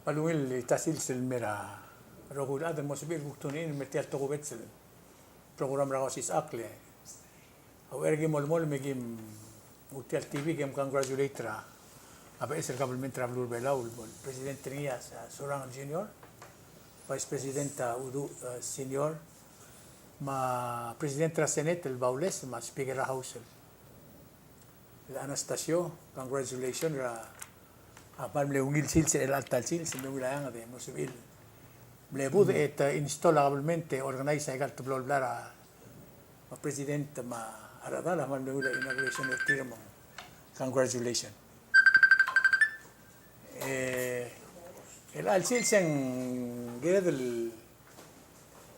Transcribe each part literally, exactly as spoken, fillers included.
Kmal ungil tia el sils el mei er a rokui el chad el mo sebechir el kuk tune in el mei er tia el tokubets el program er a Kausisechakl. A uchei er a ki melemolem e ki nguu tia el T V e ki congratulate er a beches el government er a beluu er a Belau, el President er ngii a Surangel Junior, Vice President a Uduch, eh, Senior, me a President er a Senate el Baules, me a Speaker er a House el Anastacio, congratulations er a, a kmal mle ungil sils er chelecha el ta el sils, mle ungil a eanged e mo sebechir el mle budech e te install a government e organize aika el teblo el blai er a, me a president me a rechedal a kmal mle ungil a inauguration er tir me ng congratulations. E, chelecha el sils e ng kired el,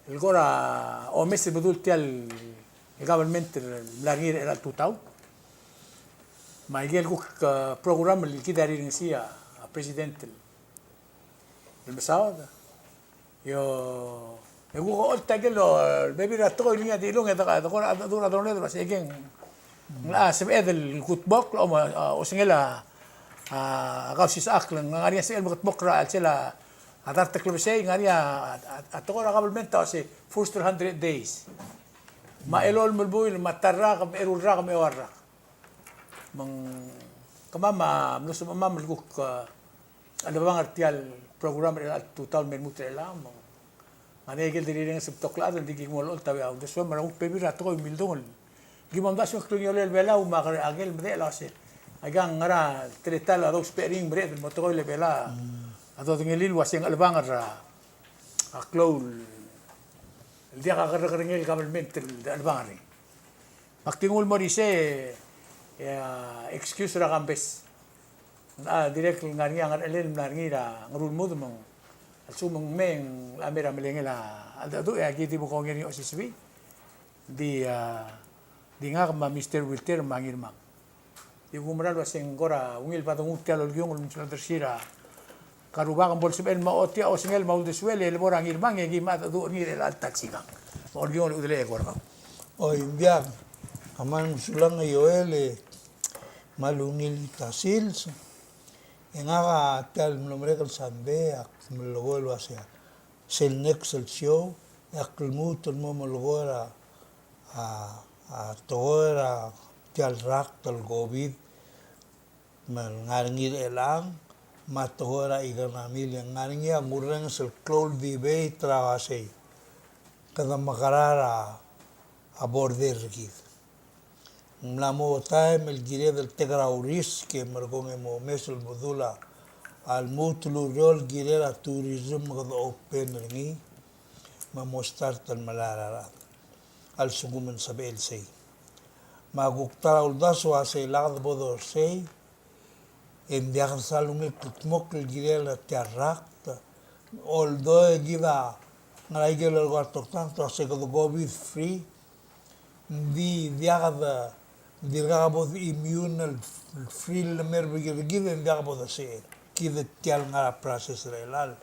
el kora omes el bedul tia el government el mla er ngii er chelecha el tutau. Me aike el kuk, eh, program el kid a rirengesii a president el, el mesaod. Io, e kuk ocholt aike el bebil er a tekoi el ngii a dilung e de, de kora, de kora, de kora, de kora, se ikang ng locha sebeched el kutmokl, a, osengel a, a, Kausisechakl, ng ngar er ngii a sebechel el meketmokl er a chelsel a dart el klebesei, ng ngar er ngii a, a, a tekoi er a government a se first three hundred days. Me a elolem el buil, me a ta el rak, me a eru el rak, me a eua el rak. Me ng kemam a mlo sebechemam el kuk, a, chelebangel er tia el program er chelecha el tutau el mei el lmuut er chelechang. Me ng ngar er ngii aike el derirenges el betok el chad, ng di ki mo locholt a uldesuem, me a kuk bebil er a tekoi el mildung el ki mo omdasu e ng klungiolel a Belau me a ker-, aike el medechel a uase, aika ng ngera teletael a dousbech er ngii, mereched el mo tekoi el Belau a dodengelii el uase ng chelebangel er a klou el diak a kerrekerengel el government el chelebangel er ngii. Me ak di nguu el mo er isei e, e, a, excuse er a Kambes. A, dirrek el ngar er ngii a ngerechelel el mla er ngii er a Ngerulmud me ng, a lsekum ng mei e ng locha mei er a melengel a cheldecheduch e aki di bo kongei er ngii a osisebii. Di, a, di ngak me a Mister Wilter me a Ngirmang. Di kumerang el uase ng kora ungil el bo denguu tia el olkiung el msulang er sel ka rubak me bo lsebechel me a ochotii a osengel me a uldesuel e le bo er a Ngirmang e ki mla cheldecheduch er ngii er chelecha el ta el sikang. Me a olkiung el chudelei e kora kau. Oi, ng diak, a kmal mesulang e Joel e kmal ungil tia el sils. E ngak a tia el mlo merek el sandei ak melekoi el uase sel next el show e ak lmuut el mo melekoi er a, a, a tekoi er a tia el rakt el COVID me ng ngar er ngii er chelechang, me a tekoi er a economy, le ng ngar er ngii a kurrenges el klou el debate er a uasei, kede mekerang a, a border er kid. Ng mla mo taem el kired el take a risk e merekong e mo omes el bedul a lmuut el ureor el kirel a tourism me kede open er ngii me mo start el melai er a rechad a lsekum ng sebechel sei. Me a kuk ta er a uldasu a sei lak de bo dorsei, e ng diak de sal ungil kldmokl el kirel a tia el rakt. Although e kid a ngar er a ikel lolekoi a toktang, te uasei kede COVID free, ng di diak de, ng dirkak bo de immune el free el mei er kid, e ng diak bo de sel. Kid tia el ngar er a process er chelechang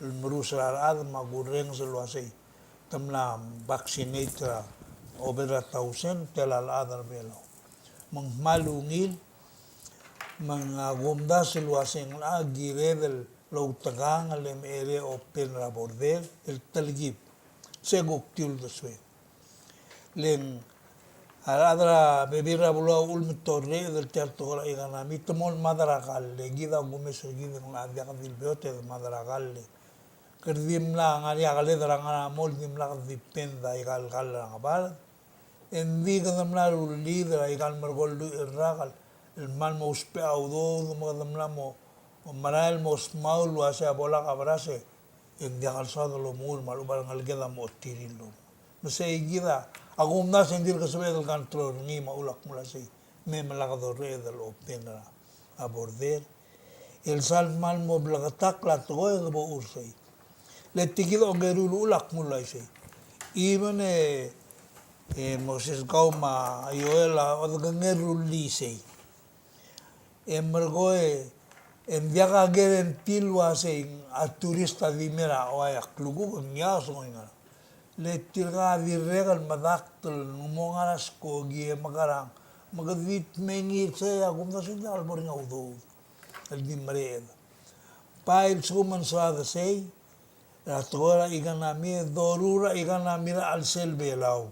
el merus er a rechad me a kurrenges el uasei te mla vaccinate er a over a thousand tia el chad er a Belau. Me ng kmal ungil, me ng, a, kumdasu el uasei ng locha kired el outekangel e mecherei a open er a border el telkib. Se kuk tia el uldesuek. Le ng a rechad er a bebil er a beluu a uchul me te orreched el tia el tekoi er a economy, te mo el mad er a kall, e kid a kumes er kid e ng locha diak di el beot e de mad er a kall. Kede di mla ngar er ngii a keled er a ngar er a mall, dimlak de depend a ikal kall er a ngebard. E ng di kede mla rullid er a ikal merekong el lluich el rak el kmal mo ousbech a udoud me kede mla mo merael el mo smau el uasei a bo lak a beras e ng diak el saod el omengur me a lechub a rengeleked a mo otirir el omengur. Me sei kid a kumdasu e ng dirk sebeched el control er ngii me a uchul a kmo uasei me melak dorreched el open er a border. El sal kmal mo bleketakl a tekoi e kede bo er sei. Le tia kid a ongeru el uchul a kmo uaisei. Even e, e Moses kau me a Joel a odekengei el rullii sei. E merekong e, e ng diak a guarantee el uasei a tourist a di mei er a Hawaii a klukuk, ng ngii a osengel ngerang. Le tirka a dirrek el medakt el ng mo ngar er a skoki e mekerang. Me kede di mengiil sei a kumdasu e ng diak el bo er ngii a udoud el di mereched. Bai lsekum ng soad sei, er a tekoi er a economy, doruul er a economy er a chelsel Belau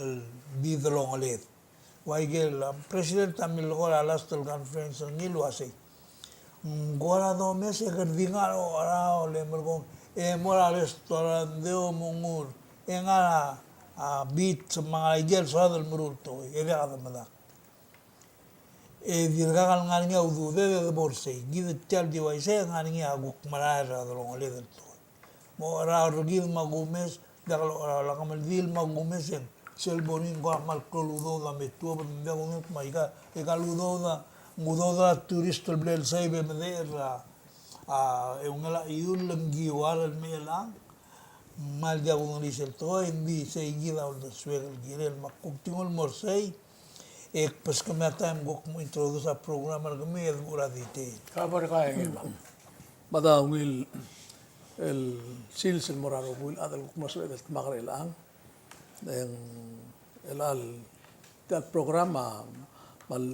el di delongeled. Ua ikel, a, president a milekoi er a last el conference er ngii el uasei, ng kora domes e kede di ngar er a ocheraol e merekong e mo er a restaurant e omengur e ngar er a, a, beach me a ngar er a ikel soad el meruul tekoi e diak de medakt. E dirkak el ngar er ngii a ududed e de bo er sei. Kid tia el di uaisei e ngar er ngii a kuk merael er a delongeled el tekoi. Mo ocheraol er kid me a kumes, diak locheraol a kemeldiil me a kumes e ng sel bo er ngii ng kora kmal klou el udoud a me tuobed, me ng diak kudengei me aika, aika el udoud a, ng udoud er a tourist el bla lsaib e medechel er a, a, eungel a chiull el ng kiuar el mei er chelechang. Ng kmal diak kudengei sel tekoi, ng di sei kid a uldesuek el kirel me ak kuk di nguu el mo er sei, e kbeskemiu a taem kuk mo introduce a program er kemiu e dmu er a detail. Ka bo er kau e ngii. Me a ungil el sils el mo er a rokui el chad el kuk mo sebeched el dmak er chelechang. E ng chelecha el tia el program a kmal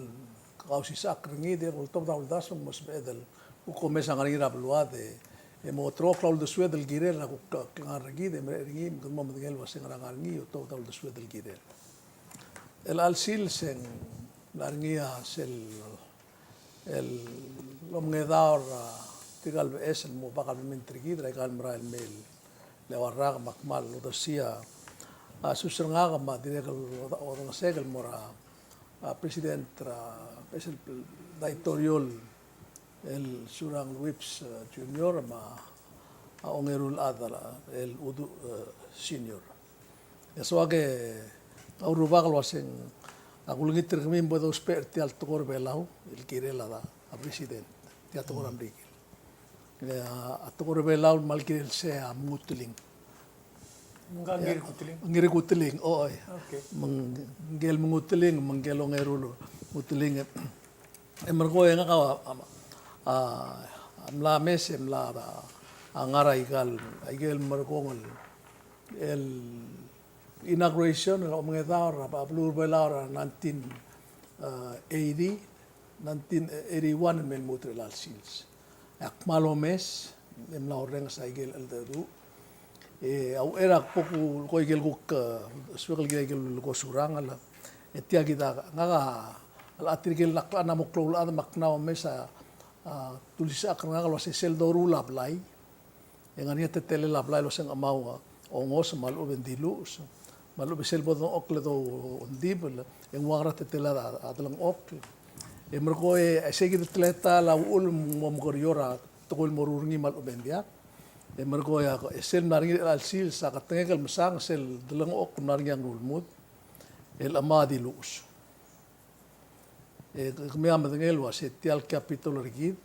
kausisechakl er ngii, e dirrek el oltobed a uldasu me ng mo sebeched el kuk omes a ngar er ngii er a beluad e mo ulterekokl a uldesued el kirel er a kuk klengar er kid e merechedechal er ngii me kede mo medengei el uasei ngera ngar er ngii e oltobed a uldesued el kirel. Chelecha el sils e ng mla er ngii a sel el omengedaol er a tirka el beches el mo oba kabelment er kid er aika el merael el mei el eua el rak me ak kmal odersii a sus er ngak me a dirrek el odengesek el mo er a, a, President er a beches el Daitorio el Surangel Whipps, e, Junior me a ongeru el chad el Uduch, e, Senior. E soak e a rubak el uaseng a kulengit er kemiu me bo dousbech er tia el tekoi er a Belau el kirel a, a President, tia el tekoi er a Merikel. E a, a tekoi er a Belau el kmal kirel sei a menguteling. Ng ngar er a Ngerikuteling? Ngerikuteling, oi. Okay. Me ngike el menguteling, me ngike el ongeru el menguteling. E merekong e ngak a, a, a, a mla mes e mla a, a ngar er aika el, aike el merekong el, el inauguration el omengedaol er a beluu er a Belau er a nineteen eighty, nineteen eighty-one el me lmuut er chelecha el sils. E ak kmal omes, e mla orrenges aike el cheldecheduch. E a uchei er a kbo kulekoi aike el kuk, e, suek el kirel aike el ko Surangel. E tia kid a ngak a, a tirke el ak, a mo klou el chad me ak mla omes a, a, dulsisechakl er ngak el uasei sel doruul a blai e ngar er ngii a teletelel a blai el uaseng chemau a ongos me a lechub e ng diluches. Me a lechub e sel bo dengchokl e doundibel, e ng ua ngera a teletelel a delengchokl. E merekong e, e sei kid el teletael a uchul me ng mo mekerior a tekoi el moruul er ngii me a lechub e ng diak. E merekong e, e sel mla er ngii er chelecha el sils a ketengek el mesang sel delengchokl el mla er ngii a ngerulmud el chemau a diluches. E kemiu a medengei el uasei tia el capital er kid,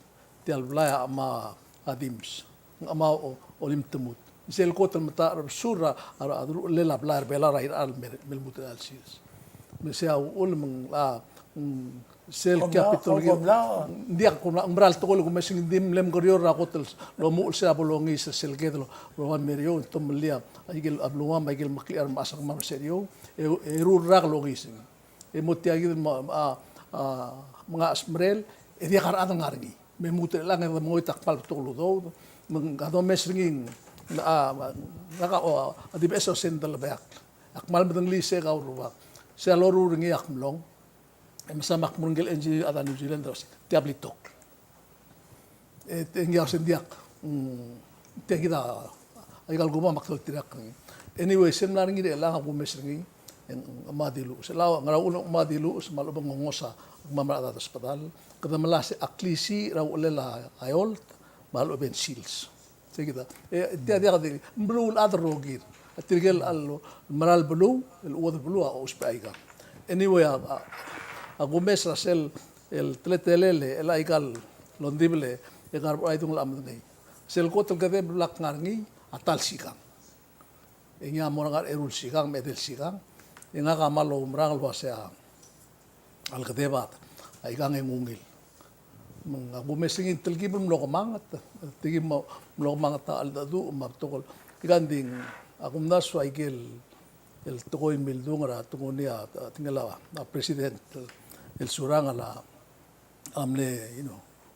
tia el blai a chemau a dimes, ng chemau a o, olimtemut. Sel kot el metacherbesul er a, a, a deluchelel a blai er a Belau er a irechar el me, me lmuut er chelecha el sils. Me sei a uchul me ng, a, ng sel capital er kid. Ng diak, kom mla, ng mera el tekoi el kumes e ng di mle mekerior er a kot el omuchel sel bo longiis er sel ked el, el ua Meriou, e te meliu a, aike el, a beluu me aike el meklichar me a sengkemam er sel Meriou, e, e eru el rak el longiis. E mo tia kid me a, a, a, mengachesmerel, e diak a rechad el ngar er ngii. Me lmuut er chelechang e de mengoit a kmal betok el udoud, me ng, a domes er ngii, a, a, ngak a, o, a di beches el sendel a beak. A kmal medengelii sei kau rubak. Sei a loruul er ngii a kmlong. E mesa me ak mo er ngii el engineer er a New Zealand, tia blitok. E, e ngii a uasei ng diak. Mm, tia kid a, aika el kuba me ak doltirakl er ngii. Anyway, sel mla er ngii er chelechang a kumes er ngii, e ng chemau a diluches. Sel ngera uchul me ng chemau a diluches, me a lechub e ng ongos a kemam er a chad er a desbedall. Kede melai a sei a klisiich er a uchelel a eolt, me a lechub e ng sils. Sei kid a. E, tia diak di, ng beluulechad el rokir. A tirke el, el mera el beluu, el chuodel beluu a ousbech aika. Anyway, a, a, a kumes er a sel, el teletelel, el aika el ongdibel, e kar bo er a idung el chad medengei. Sel kot el kedeb el blak ngar er ngii, a ta el sikang. E ngii a mo er a ngar er a eru el sikang, me a edei el sikang. E ngak a kmal oumerang el uasei a, a lekedeb a, aikang e ng ungil. Me ng a kumes er ngii ng telkib el mlo kemanget, telkib el mlo kemanget a cheldecheduch me a betok el. Ikang di ng, a kumdasu aike el, el tekoi el mildung er a tekoi er a, a tekingel a, a president, el, el Surangel a, a mle, you know,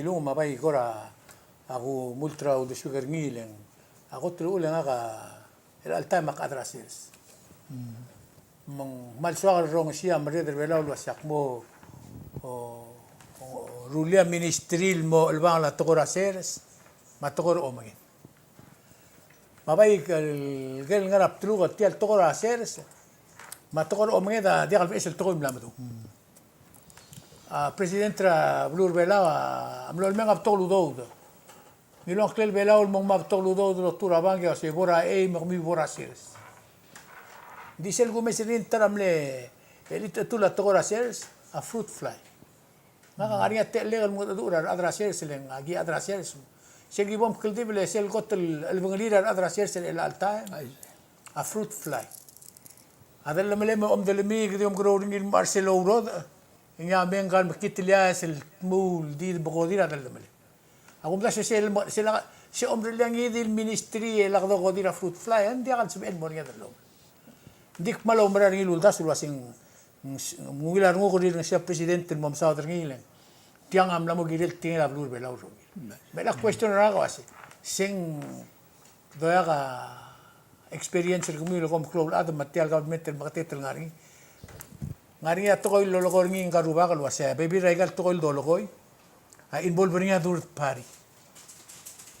Dilung, me a bai kora a kumult er a uldesuek er ngii e le ng a kot el uchul e ngak a chelecha el taem ak chad er a sers. Me ng kmal soak el rongesii a merreder er a Belau el uasei ak mo, o, o, rullii a ministry el mo chelebangel a tekoi er a sers me a tekoi er a omenged. Me a bai el, el ngar er a bdeluk a tia el tekoi er a sers me a tekoi er a omenged a diak el beches el tekoi el mla medung. A president er a beluu er a Belau a mlo lemeng a betok el udoud. Ngiluu a ngklel Belau el mo ngmai a betok el udoud el oltuu er a bank e uasei bo er a chei me kemiu bo er a sers. Ng di sel kumes er ngii e ng ta er a mle chelitechetul a tekoi er a sers a fruit fly. Ngak a ngar er ngii a techellek el mengedecheduch er a rechad er a sers e le ngak a ki chad er a sers. Sel ki bo mkldibel e sel kot el chelebengelii er a rechad er a sers er chelecha el taem a fruit fly. A dellemel e me omdelemii, kede omkeroul er ngii el mo er sel ourodech, e ngii a mei ngka el mekngit el ias el tmuu el di bekodir a dellemel. A kumdasu e sel, sel, se omrellii a ngii di el ministry e lak dokodir a fruit fly, e ng diak el sebechel el mo er ngii a dellomel. Ng di kmal oumera er ngii el uldasu el uasei ng, ng, ng ungil a renguk el rirengesii a president el mo mesaod er ngii el, tiang a mla mo kirel tekingel a beluu er a Belau el rokir. Me a question er ngak a uasei, se ng doiak a experience er kemiu el kom klou el chad me tia el government el meketeketang el ngar er ngii. Ngar er ngii a tekoi el lolekoi er ngii ngka el rubak el uasei a bebil er aika el tekoi el dolekoi a involve er ngii a third party.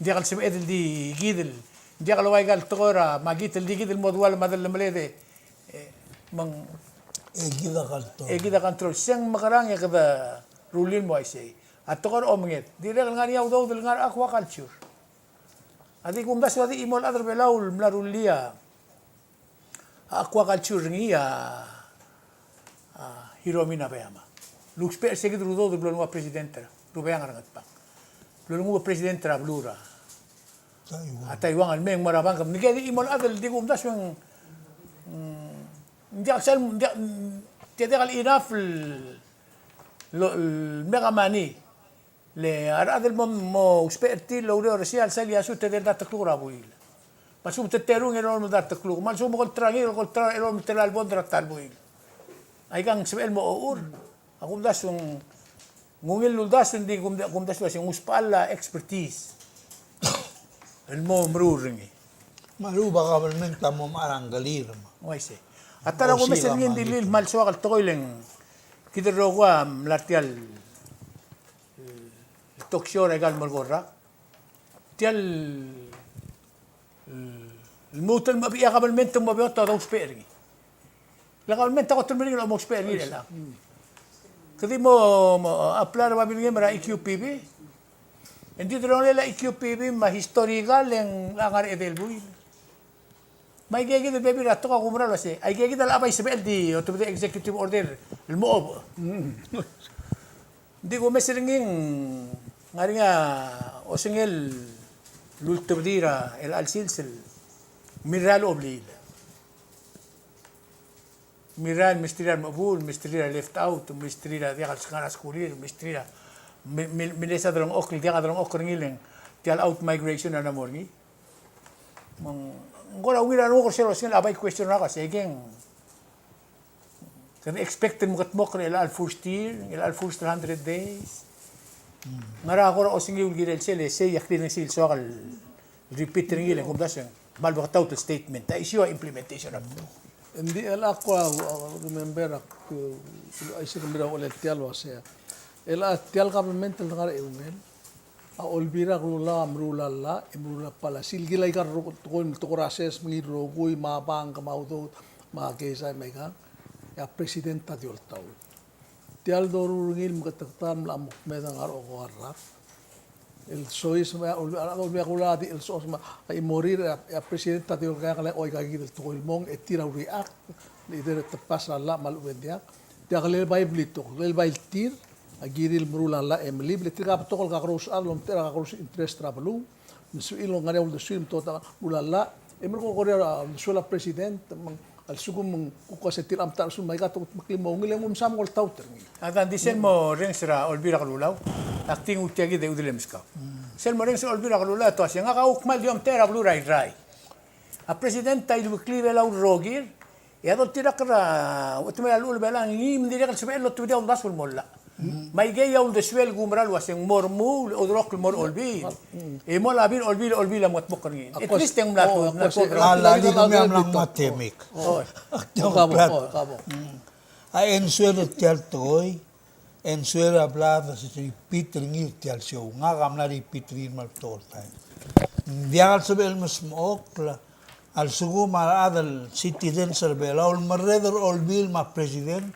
Ng diak el sebeched el di kid el, ng diak el ua aika el tekoi er a, me a kid el di kid el mo dual me a dellemeled e, e, me ng E kid a control. E kid a control. Se ng mekerang e kede rullii el mo uaisei. A tekoi er a omenged. Dirrek el ngar er ngii a udoud el ngar er a aquaculture. A di kumdasu a di chimo el chad er a Belau el mla rullii a aquaculture er ngii a, a Hiromi Nabeyama. Lousbech er se kid el udoud el blo lenguu a president er a, Rubeang er a Ngatpang. Blo lenguu a president er a beluu er a Taiwan. A Taiwan el mei e ng mo er a bank. Ng di kid a di chimo el chad el di kumdasu e ng, mm, ng diak sel, ng diak, mm, tia diak el enough el, lo, el make a money. Le a rechad el mo, mo ousbech er tir el oureor er sei a lsal iasu e tedei el dart el kluk er a buil. Me a lsekum te terung e rolem el dart el kluk. Me a lsekum e kol terang e kol terang e rolem el tela el bond er a ta el buil. Aika ng sebechel mo ochur. A kumdasu ng ungil el uldasu ng di kumda-, kumdasu a se ng usbechall a expertise el mo meruul er ngii. Me a lechub a government a mo mechar a ngklir me. Uaisei. A ta er a kumes er ngii ng di lil kmal soak el tekoi el ng kid el rokui a mla er tia el talk show er aika el mo er a rak. Tia el, el lmuut el mo bechii a kabelment el mo beot a dousbech er ngii. Le kabelment a kot el meringel el mo ousbech er ngii er chelechang. Kede di mo, mo apply er a babilngem er a E Q P B. Engdi delongelel a E Q P B me a historical e ng ngar er a edei el buil. Me aike kid el bebil er a tekoi a kumerang el uasei, aike kid a locha bai sebechel di otobedii a executive order el mo obech. Ng di kumes er ngii, ng ngar er ngii a osengel el ultebedii er a chelecha el sils el mirrael a obliil. Mirrael, mesterir a remechebuul, mesterir a left out, mesterir a diak el ngar er a skulir, mesterir a mi-, mi-, miles a delengchokl, diak a delengchokl er ngii le ng tia el out migration a mla mo er ngii. Me ng kora ungil a renguk er sel osengel a bai question er ngak a se ikang, kede expect el mekedmokl er chelecha el first year, chelecha el first hundred days. Ngera kora osengiu el kirel sel, e sei a clearance el soak el repeat er ngii le kumdasu e ng kmal beketaut el statement. A issue a implementation er a. Engdi chelecha ak ua, ua remember ak, ua isei kemiu er a uchelel tia el uasei, chelecha tia el government el ngar er a eungel, a Olbiil er a Kelulau a meruul a llach, e meruul a policy el kirel aika el rokui, tekoi el tekoi er a sers me ngii el rokui, me a bank, me a udoud, me a keizai, me aikang, e a president a di oltaut. Tia el doruul er ngii el meketeketang el mla mo kmeed a ngar er a okeua el rak el soiseb, me a Olbiil er a Kelulau a di el soiseb, me a chimorir, e a president a di olekoi a, oika kid el tekoi el mong, e tir a react, either te pass a llach me a lechub e ng diak. Tia kid el bai blitok, kid el bai el tir a kirir el meruul a llach e melib, le tirka a betok el kakerous el chad el omtechei er a kakerous el interest er a beluu. Me ng sebechir el ngar er ngii a uldesuir me te meruul a llach, e merekong e kora uldesuel a president, me a lsekum ng kuk ua se tir a mta er a sel me aika te kutmeklii el mo ungil e ng msa mo oltaut er ngii. A kang di sel morrenges er a Olbiil er a Kelulau, ak di nguu tia kid e udel e meskau. Sel morrenges er a Olbiil er a Kelulau e te uasei ngak a kuk kmal di omtechei er a beluu er a Irrai. A president a ilukeklii Belau el rokir, e a doltirakl er a, uchetemel a llechul a Belau, ngii me ng dirrek el sebechel el otobedii a uldasu el mo llach. Me aikei a uldesuel el kumerang el uasei ng mo remuul, oderakl el mo er a Olbiil. E mo er a Olbiil, Olbiil, Olbiil a mo kldmokl er ngii. At least e ng mla tuobed, mla tuobed. A lak di kemiu a mla nguu a temik. Ak di kabo, kabo. A answer er tia el tekoi, e ng soal a bla de repeat er ngii er tia el show. Ngak a mla repeat er ngii el mo betok el taem. Ng diak el sebechel el mesmechokl a lsekum a rechad el citizens er a Belau el merreder er a Olbiil me a president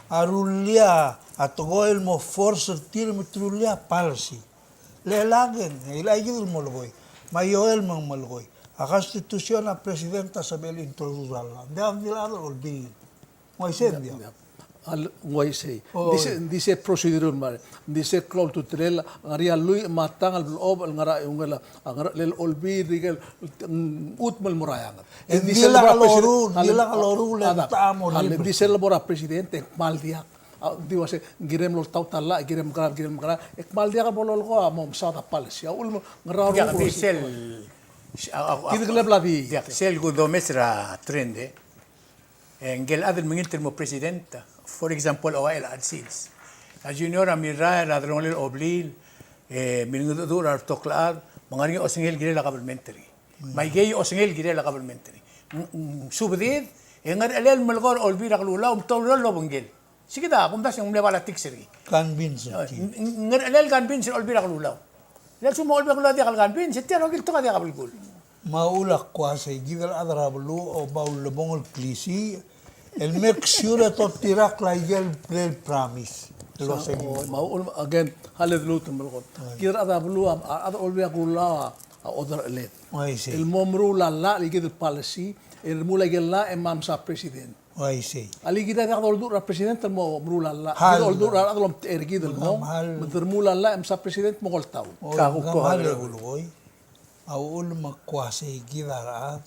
a rullii a tekoi el mo force er tir me te rullii a policy. Le lak e ng, e le aikid el melekoi. Me a Joel me ng melekoi. A constitution a president a sebechel el introduce a llach. Ng diak di le chad er a Olbiil. Ng uaisei, ng diak? Ng uaisei. Ng di se, ng di se procedure el mle, ng di se klou a ultutelel, ngar er ngii a lluich me a tang el blechob el ngar er a eungel a ngerachel el Olbiil er a Kelulau, mm, chutem el mo er a eanged. E ng di sel bo er a president, ng di sel bo er a president, e ng kmal diak. A, ng di uase, ng kirem el oltaut a llach, e kirem mekerang, kirem mekerang, e kmal diak el bo lolekoi a mo mesaod a policy. A uchul me ng ngera a rokui el sel, a, a, a, kid a bla di. Diak, sel kudomes er a trend, e. E ngike el chad el mengilt el mo president, for example, a Oael a chelsel. A Junior a mirrael er a delongelel a Olbiil, e milengedecheduch er a rebetok el chad, me ng ngar er ngii a osengel el kirel a kabelment er ngii. Me aikei a osengel el kirel a kabelment er ngii. Ng, ng subedid, e ngerechelel el melekoi er a Olbiil er a Kelulau, me te oureor el obengkel. Sei kid a, kumdasu e ng mle politics er ngii. Convince er tir. Ng, ng, ngerechelel el convince er a Olbiil er a Kelulau. Le a lsekum a Olbiil er a Kelulau a diak el convince, e tia el rokui el tekoi a diak a belkul. Me a uchul a kmo sei kid el chad er a beluu a oba ulebongel el klisiich, el make sure e te oltirakl a ikel bla el promise. El uasei. Me a uchul, again, a le dluut el melekoi. Kid a rechad er a beluu, a rechad er a Olbiil er a Kelulau a odercheled el mo meruul a llach el kid el policy, el remuul a ikel llach e mla msa president. Uaisei. Alii, kid a diak dolduch er a president el mo meruul a llach. Kid a dolduch er a rechad el omtechei er kid el mong, me te remuul a llach e msa president me ng oltaut. Ka kuk ko hal e kulekoi. A uchul me ak uasei kid a rechad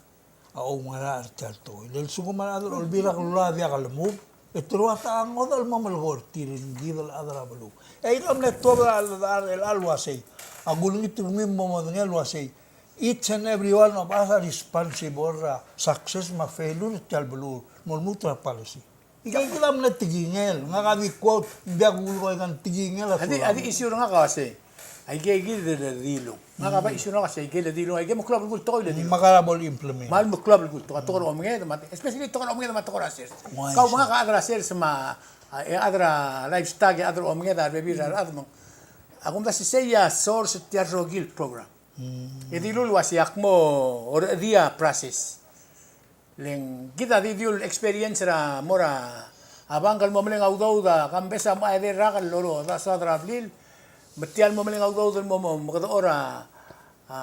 a oungerachel er tia el tekoi. Le lsekum a rechad er a Olbiil er a Kelulau a diak lemove, e te rua ta a ngodech el mo melekoi er tir, ngii di el chad er a beluu. E aika mle tuobed er a chelecha el uasei, a kulengit er kemiu el mo medengei el uasei, each and every one of us are responsible er a success me a failure er tia el beluu el mo lmuut er a policy. Aika kid a mle tekingel, ngak a di quote, ng diak kulekoi, aika ng tekingel a. A di, a di issue er ngak a uasei, aike kid el dilu. Ngak a bai issue er ngak a uasei, aike el dilu, aike meklou a belkul tekoi el dilu. Me a kora bo le implement. Me a meklou a belkul tekoi, tekoi er a omenged, me a, especially tekoi er a omenged me a tekoi er a sers. Kau me ngak a chad er a sers me a, e chad er a livestock, e chad er a omenged, a rebebil er a rechad me ng. A kumdasu sei a source er tia el rokui el program. E dilu el uasei ak mo orechedii a process. Le ng kid a di dilu el experience er a mo er a bank el mo meleng a udoud a kambes a mo edei el rak el loruul a soad er a blil. Me tia el mo meleng a udoud el mo, mo, mo mekedechor a, a,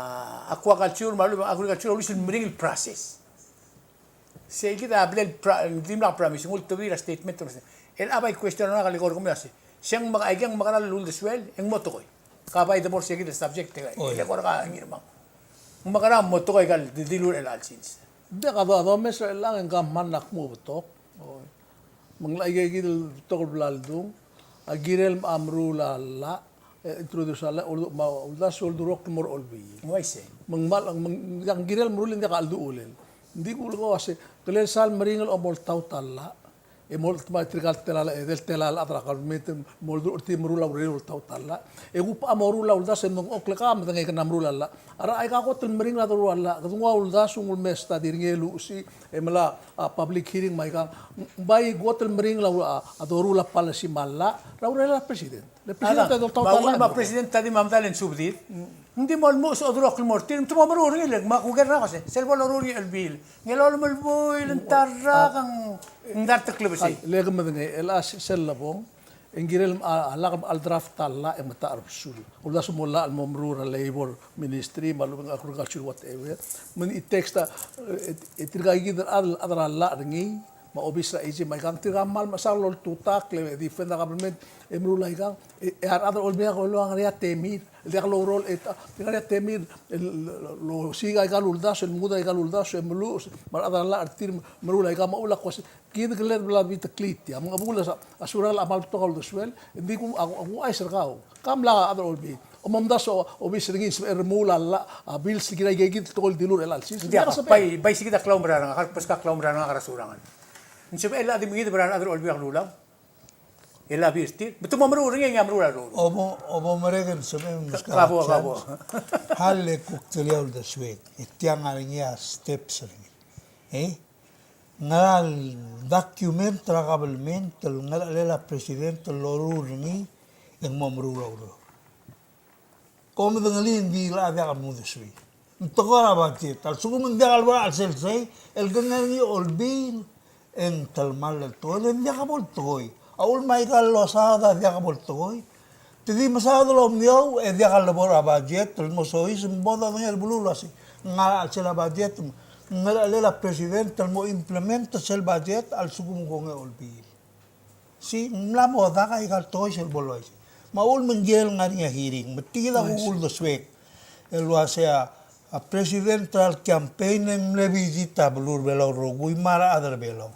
aquaculture, me a lechub e ng agriculture, a ulis el meringel el process. Sei kid a bla el pra-, dimlak promise, ng ultebedii er a statement er a. El a bai question er ngak el kora kemiu a sei. Se ng me-, aike ng mekerang el uldesuel, e ng mo tekoi. Ka bai de bo er sei kid el subject e, el kora ka ngii er a mang. Ng mekerang el mo tekoi aika el di-, dilu er chelecha el sils. Ng diak a do-, a domes er chelechang e ng kmal mla kmo betok. Me ng locha aike kid el betok el bla ledung. A kirel a meruul a llach, e, introduce a llach, uldu-, me a uldasu a oldurokl el mo er a Olbiil. Uaisei. Me ng kmal, me ng diak, ng kirel meruul e ng diak a chelduchulel. Ng di kulekoi a uasei, ng kirel sal meringel el omoltaut a llach. E mo, me tirka el tela, e, edei el tela el chad er a government, mo oldurokl er tir el meruul a urerir el oltaut a llach. E kuk bo moruul a uldasu e ng, okle ka, medengei kena meruul a llach. A rechad aika kot el meringel a doruul a llach, kede nguu a uldasu, ng ulemes a study er ngii e luchesii, e melai a, a public hearing me aika, ng bai kot el meringel a, a, a doruul a policy me a llach, er a urerel a president. Le president a doltaut a llach. Me a president a di mo medal e ng subedid. Ng di mo lmuches a oldurokl el mo er tir, me te mo meruul er ngii, le, me a kuker er ngak a uasei, sel bo loruul er ngii a Olbiil. Ng lolemolem el buil, ng ta el rak, ng dart el klebesei. Le ke medengei, el a sel lebong, e ng kirel a, a lak el draft a llach e ng metacherbesul. Uldasu mo llach el mo meruul er a labor ministry, me a lechub e ng agriculture, whatever. Me ng text a, e, e tirka kid el chad, chad er a llach er ngii, me a obis er a AG me aikang, tirka kmal mechesang el oltutakl e defend a government, e meruul aikang, e, e a rechad er a Olbiil er a Kelulau a ngar er ngii a temir, el diak loureor, e ta, ngar er ngii a temir, el, el, el, losiik aika el uldasu, el mengud aika el uldasu, e meluches, me a rechad er a llach er tir, meruul aikang, me a uchul a kuasei, kid a kele bla biteklitia, me ng a uchul a, a Surangel a kmal betok a uldesuel, e ng di kuk, a, a kuchais er kau. Ka mla a chad er a Olbiil. Omomdasu a obis er ngii, e sebechel el remuul a llach, a bills el kirel aike kid el tekoi el dilu er chelecha el sils. Ng diak, bai, bai sei kid a klaumerang er ngak, a bes ka klaumerang er ngak er a Surangel. Ng sebechel el di mengideb er a rechad er a Olbiil er a Kelulau el a beer er tir. Me te mo meruul er ngii e ng meruul a rurul. Obo, obo merek e ng sebechem el meskak a chance. Ka bo, ka bo. Hal e kuk telia uldesuek. E tiang a ngar er ngii a steps er ngii. E? Ngera el document er a government el ngerechelel a president el loruul er ngii e ng mo meruul a ureor. Kom medengelii, ng di locha diak a mo uldesuir. Ng tekoi er a budget. A lsekum ng diak el bo er a chelsel sei, el kengei er ngii a Olbiil, e ng telemall el tekoi, le ng diak bo el tekoi. A uchul me aika el losaod a diak bo el tekoi. Te di mesaod el omiou, e diak lebo er a budget, el mo soiseb, me bo dodengei el beluu el uasei, ng ngar er a chelsel a budget, ng ngerechelel a president el mo implement sel budget, a lsekum ng kongei a Olbiil. Sei, ng mla mo dak aika el tekoi sel bo el uaisei. Me a uchul me ng kirel ngar er ngii a hearing, me tia kid a kuk uldesuek el uasei a, a president er a campaign e ng mle visit a beluu er a Belau el rokui me a rechad er a Belau.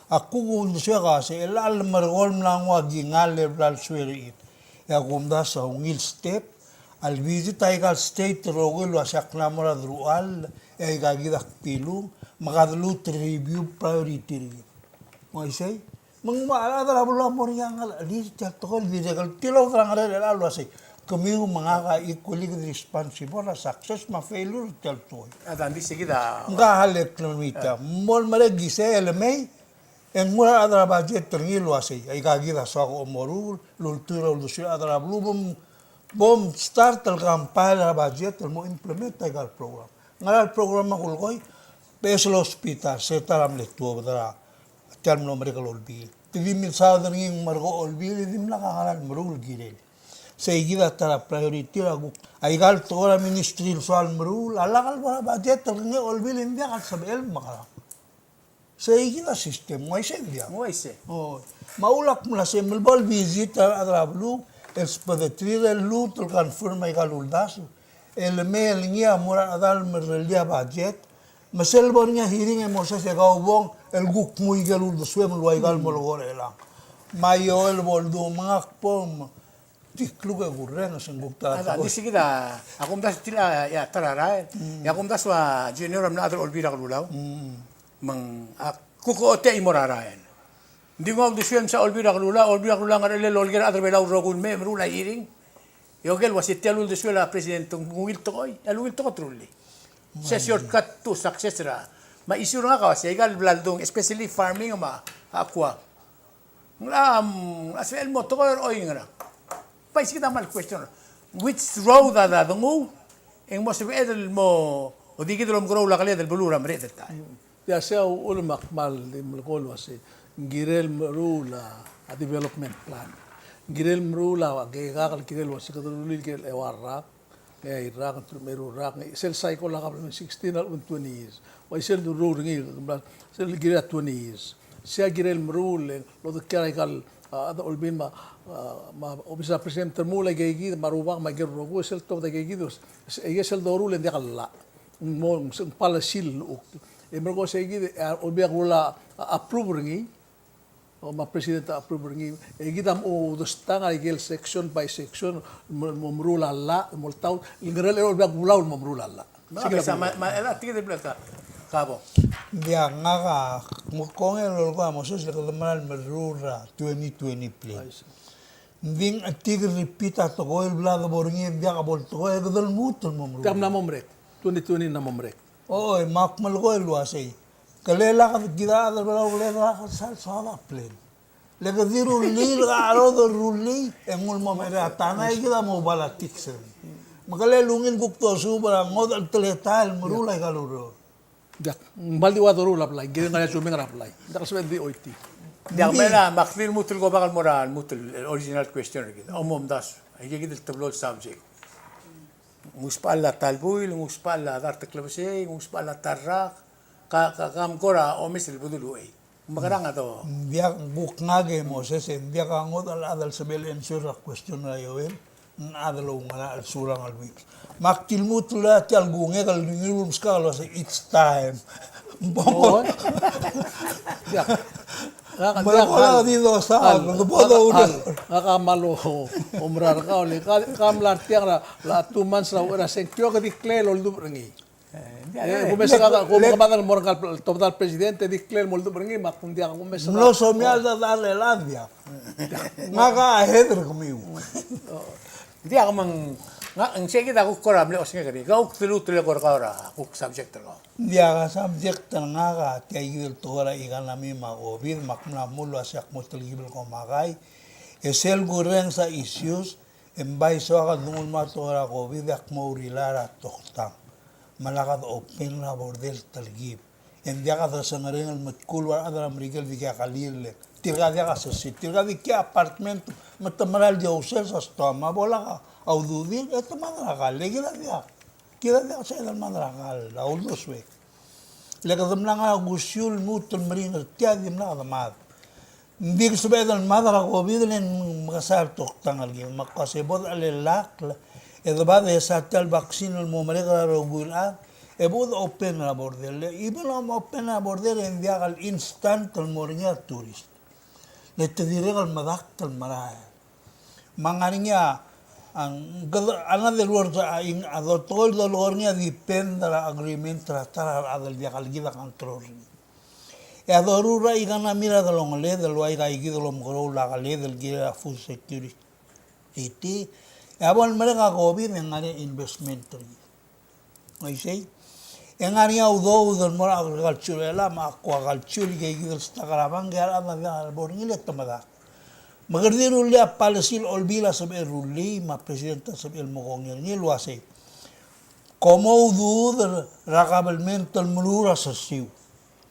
A kuk uldesuek a uasei, el chelecha el lemerekong el mla nguu a kingall e bla lsuir er kid, e a kumdasu a ungil step, a le visit aika el state el rokui el uasei ak mla mo er a deruchall, e aika kid a kbilung, me kede lmuut el review priority er kid. Me uaisei, me ng mo a rechad er a beluu a mo er ngii a ngerechelir tia el tekoi el dirrek el tilobed er a ngerel el uasei, kemiu me ngak a equally kede responsible er a success me a failure er tia el tekoi. A, ng di sei kid a. Ng ka hal e klemit a. Mo merek isei el mei, e ng mo er a rechad er a budget er ngii el uasei, aika kid a soak el omoruul, el ultuil er a uldesuir a rechad er a beluu, bom, bom start el compile er a budget el mo implement aika el program. Ngera el program a kulekoi? Beches el hospital, se ta er a mle tuobed er a tia el mlo merek el olbiil. Te di milsaod er ngii ng merek a olbiil, e dimlak a ngera el meruul el kirel. Sei kid a ta er a priority er a kuk, aika el tekoi er a ministry el soal meruul, a lak el bo er a budget el kengei a olbiil e ng diak el sebechel el mekerang. Sei kid a system, ng uaisei ng diak? Ng uaisei. O, me a ulak mla sei me bo el visit a rechad er a beluu, el sbedeterir el lmuut el confirm aika el uldasu. El mei el ngii a mo er a rechad el merellii a budget, me sel bo er ngii a hearing e Moses e kau bong el kuk nguu aike el uldesuem el ua aika el mo lekor er chelechang. Me a Joel bo ledung me ngak bo, me di kluk e kurrenges e ng kuk ta. A, di sei kid a, a kumdasu tia el, a, ta er a rael. E a kumdasu a Junior a mla chad er a Olbiil er a Kelulau. Me ng, a, kuk ochotii a chimo er a rael. Ng di nguu a uldesuel msa Olbiil er a Kelulau, Olbiil er a Kelulau a ngerchelel el oleker a chad er a Belau el rokui el mei e meruul a hearing. E oker el uasei tia el uldesuel a president ng ungil tekoi, a ungil tekoi a terullii. Se shortcut to success er a. Me a issue er ngak a uasei aika el bla ledung, especially farming me a aqua. Ng locha, mm, ng locha sebechel el mo tekoi er oingerang. Bai sei kid a kmal question. Which road a de nguu, e ng mo sebeched el mo di kid el omekeroul a keled el beluu er a mereched el taem. Tia sei a uchul me ak kmal di melekoi el uasei, ng kirel meruul a, a development plan. Ng kirel meruul a keikak el kirel uasei kede rullii el kirel eua el rak, e a rak, ng teruich me a eru el rak, e sel cycle a government sixteen a lechub e ng twenty years. Ua isei el doruul er ngii, sel kirel a twenty years. Sei a kirel meruul, e lodekial aika el, a, chad er a olbiil me a, a, me a obis er a president el meruul aike kid, me a rubak me aike el rokui, sel tobed aike kid, e sel doruul e ng diak el llach. Ng mo, ng policy el llechukl. E merekong sei kid, e a olbiil a kuruul a, a approve er ngii, o me a president a approve er ngii, e kid a mo uldesuek er a ikel section by section, mo, mo meruul a llach, mo oltaut, el ngerel el Olbiil er a Kelulau el mo meruul a llach. Me a besa, me a, me a, el a tia kid el blak a, ka bo. Ng diak, ngak a, mo kongei el lolekoi a Moses, le kede mera el meruul er a twenty twenty plan. Ng di ng chetik el repeat a tekoi el bla de bo er ngii, ng diak a bo el tekoi, e kede lmuut el mo meruul. Te mla mo merek, twenty twenty mla mo merek. Oi, me ak melekoi el uasei. Kele lak kid a chad er a Belau, kele lak sal soad a plan. Le kede di rullii, le ka cherrodech el rullii, e nguu el mo merek a tana, e kid a mo politics. Me kele ungil kuk dosuub er a ngodech el teletael el meruul aika el ureor. Diak, ng bai di ua doruul a blai, ng kirel ngar er a sumeng er a blai. Diak sebeched el di oitii. Diak, me a, me ak di lmuut el go back el mo er a, lmuut el original question er kid. Omomdasu, aike kid el teblo el subject. Ng usbechall a ta el buil, ng usbechall a dart el klebesei, ng usbechall a ta el rak, ka, ka, ka mkora omes el bedul uchei. Mekerang a do. Ng diak, kuk ngak e Moses, e ng diak a ngodech el chad el sebechel el answer er a question er a Joel, ng chad el oungerachel el Surangel Whipps. Me ak di lmuut el tia el kungek el ngiluu el meskak el uasei it's time. Bo. Diak. Ngak, ngak a kmal oumera er kau, le ka, ka mla er tiang er a, er a two months er a uchei er a sengkio, ke declare el oldubech er ngii. E, kumes e ka, kumes e ka, mo er ngka el tobedal president, e declare el mo oldubech er ngii, me ak kuk diak kumes e ka. Mlo somial a ta el chad, diak. Ngak a ahead er kemiu. Diak, me ng, ngak, ng sei kid a kuk kora mle osengek er ngii, ka kuk dilu el kora, kora kuk subject er kau. Ng diak, a subject er ngak a tia kid el tekoi er a economy me a COVID, me ak mla dmu el uasei ak mo telkib el komakai. E sel kurrenges a issues, e ng bai soak el denguu el mo er a tekoi er a COVID e ak mo uriul er a toktang. Me lak de open er a border el telkib. E ng diak de sengereng el metkul ua rechad er a Merikel el dikea kaliil. Tirka diak a sesei, tirka dikea apartment, me te mera el di ousers a stoa, me a bo lak a ududir, e te mad er a kall, e kid a diak. Kid a diak sebeched el mad er a kall, a uldesuek. Le kede mla ngar er a kusiu el lmuut el meringel er tia, e dimlak de mad. Ng di sebeched el mad er a COVID le ng mekesai a toktang er kid, me ak uasei bo dechelellakl, e de ba desa tia el vaccine el mo merek er a rokui el chad, e bo de open er a border. Le, even a mo open er a border, e ng diak el instant el mo er ngii a tourist. Le te dirrek el medakt el merael. Me a ngar er ngii a, a, ng kede, another word, a, ng, a, do tekoi el dolekoi er ngii a depend er a agreement er a ta er a rechad el diak el kid a control er ngii. E a doruul er a economy er a delongeled el ua ika kid el omekeroul a keled el kirel a food security. E a bo lemerek a COVID e ng ngar er ngii a investment er kid. Uaisei. E ng ngar er ngii a udoud el mo er a agriculture el me a aquaculture, ike kid el stock er a bank, e a rechad a diak el bo er ngii le te medakt. Me kede di rullii a policy el Olbiil a sebechel el rullii, me a president a sebechel el mo kongei er ngii el uasei, kom mo uduud er a kabelment el meruul a sesiu.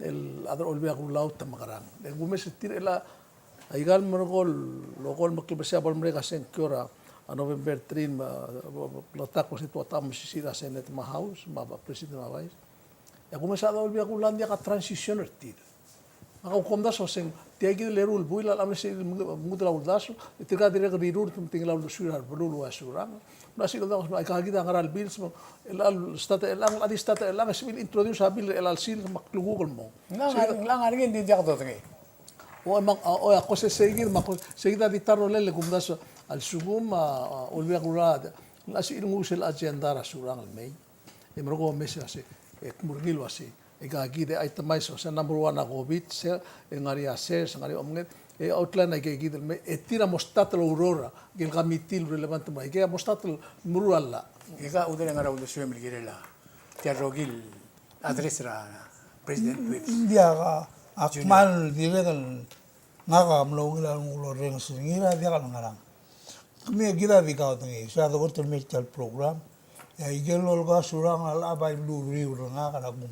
el chad er a Olbiil er a Kelulau te mekerang. E kumes er tir el a, aika el merekong el, lokong el meklebesei a bo lemerek a sengkio er a, a November three me a, bo, bo, bleketakl el uasei te ua ta mesisiich er a Senate me a House, me a president me a vice. E a kumes a chad er a Olbiil er a Kelulau ng diak a transition er tir. Me ak omdasu el uaseng, tia kid el eru el buil a locha mle sebechir el mengud el uldasu, e tirka a dirrek el rirurt me te ngilai a uldesuir a rebeluu el ua Surangel. Me a sel kid a, aika kid a ngera el bills, me chelecha el start er chelechang, a di start er chelechang, e sebechir el introduce a bill er chelecha el sils me a klukuk el mong. Ng ngar, ng ngar er ngii e ng di diak dodengei. O, me a, o, a ko se, sei kid, me a ko se, sei kid a di ta el rolel e kumdasu a lsekum a, a, Olbiil er a Kelulau a, ng sebechir el nguu sel agenda er a Surangel el mei. E merekong e omes el uasei, e kmu er ngii el uasei, e aika kid e itemize el uasei number one a COVID, se, e ngar er ngii a sers, ngar er ngii a omenged, e outline aika kid el mei, e tir a mo start el oureor er a, aike el committee el relevant me aike a mo start el meruul a llach. Aika a uchul e ng ngar er a uldesuem el kirel a tia el rokui el address er a President Whipps. Ng diak a, a kmal dirrek el ngak a mlo ungil a rengul orrenges er ngii er a diak el ngerang. Kemiu kid a di kaudengei, se er a dekot el mei er tia el program, e aike el lolekoi a Surangel a locha bai bluriul er ngak er a kuk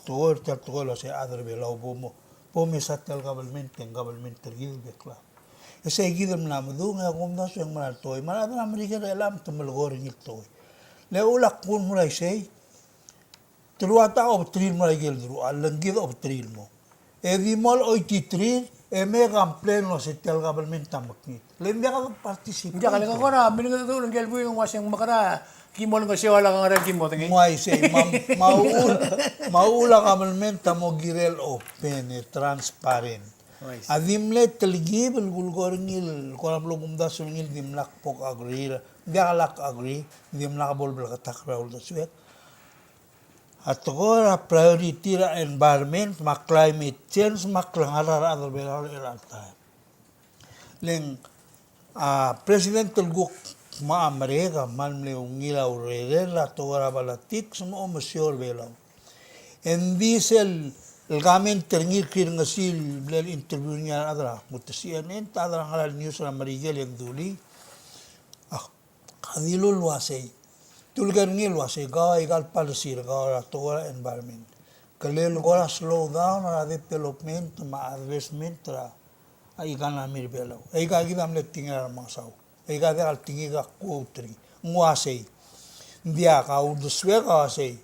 tekoi er tia el tekoi el uasei a chad er a Belau bo mo, bo mesa tia el government, e ng government er kid el bek el chad. E sei kid el mla medung, e a kumdasu e ng mera el tekoi. Me a rechad er a Merikel er chelechang te melekoi er ngii el tekoi. Le uchul a kuk mo er a isei, te rua ta obengterir el mo er a ikel deruchall, le ng kid a obengterir el mo. E di mo loititerir, e me complain el uasei tia el government a mekngit. Le ng diak a participate. Ng diak, le ng kora milengedecheduch el ngikel buil el uaseng mekera ki mo olengeseu a lak a ngera el ki mo dengei. Ng uaisei, me a, me a uchul, me a uchul a government a mo kirel open, e transparent. Uaisei. A di mle telkib el kulekoi er ngii el kora mlo kumdasu er ngii el dimlak bo kuagree, diak lak agree, dimlak bo lebleketakl er a uldesuek. A tekoi er a priority er a environment me a climate change me a klengar er a rechad er a Belau er chelecha el taem. Le ng, a, president el kuk kmo a merek a kmal mle ungil a urerel a tekoi er a politics me a omesiou er a Belau. E ng di sel, el comment er ngii el kirengesii el mle interview er ngii a rechad er a, kmo te C N N, te chad er a ngera el news er a Merikel e ng dulii. A, a dilu el uasei. Te uleker er ngii el uasei, kau aika el policy er kau er a tekoi er a environment. Kele kora slow down er a development me a advancement er a economy er a Belau. E aika kid a mle tekingir a remengesau. E aika diak el tekingir a quote er ngii. Ng uasei. Ng diak, a uldesuek a uasei.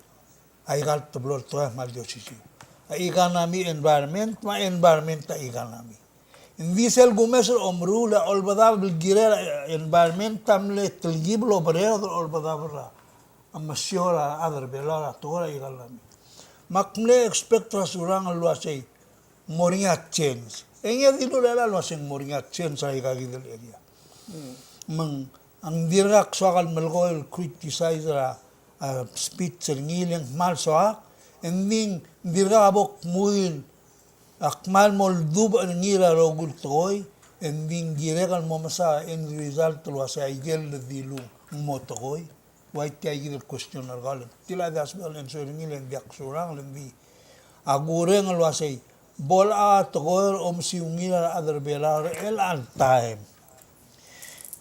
Aika el teblo el tekoi a kmal di osisiu. A economy environment, me a environment a economy. Ng di sel kumes er a omeruul e a Olbedabel el kirel a environment a mle telkib el obereod er a Olbedabel er a mesiou er a rechad er a Belau er a tekoi er a economy. Me ak mle expect er a Surangel el uasei ng mo er ngii a change. E ngii a dilu er a chelsel el uasei ng mo er ngii a change er aika kid el area. Me ng, ng dirkak soak el melekoi el criticize er a, a, speech er ngii, le ng kmal soak, e ng di ng dirkak bo kmuil a kmal mo oldubech er ngii er a rokui el tekoi, e ng di ng kirek el mo mesa a end result el uasei aike el dilu ng mo tekoi. Ua tia kid el question er kau, le ng di a di a sebechel el answer er ngii, le ng diak Surangel, le ng di a kureng el uasei bo locha tekoi er a omesiungir a rechad er a Belau er chelecha el taem.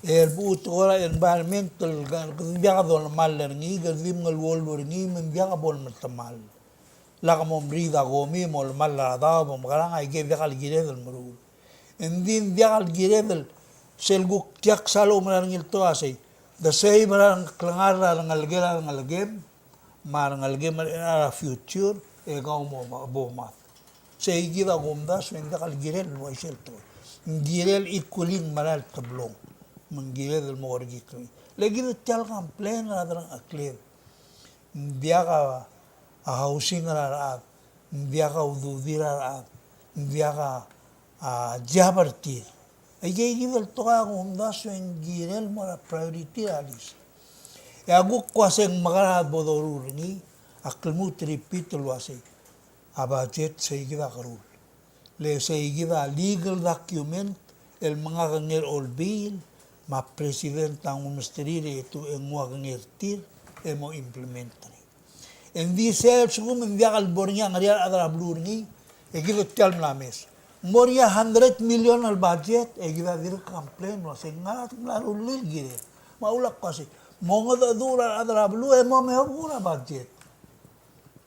El bo tekoi er a environment el kede diak dolemall er ngii, kede di mengeluolu er ngii, me ng diak bo lemetemall. Lak mo meriid a komi, mo lemall a daob, me mekerang, aike diak el kired el meruul. Engdi ng diak el kired el, sel kuk tia ksal oumerang er ngii el tekoi a sei, the same er a klengar er a rengelekel a rengelekem, me a rengelekem er a future, e kau mo bo mad. Sei kid a kumdasu e ng diak el kirel el uaisei el tekoi. Ng kirel equally ng mera el teblong. Me ng kired el mo kerekikl er ngii. Le kid tia el complain er a delengchekled. Ng diak a, a housing er a rechad, ng diak a ududir a rechad, ng diak a, a job er tir. Aike kid el tekoi a kumdasu e ng kirel el mo er a priority er a list. E a kuk uasei ng mekerang e bo doruul er ngii, ak lmuut el repeat el uasei, a budget sei kid a kerul. Le sei kid a legal document el mengakengei er a Olbiil, me a president a nguu mesterir e te, e nguu a kengei er tir, e mo implement er ngii. Engdi sel lsekum e ng diak el bo er ngii a ngar er ngii a rechad er a beluu er ngii, e kid tia el mla mes. Ng mo er ngii a hundred million el budget, e kid a dirk complain el uasei ng ngar er ngii a mla rullii el kirel. Me a ulak uasei, mongedecheduch er a rechad er a beluu, e mo meob er a budget.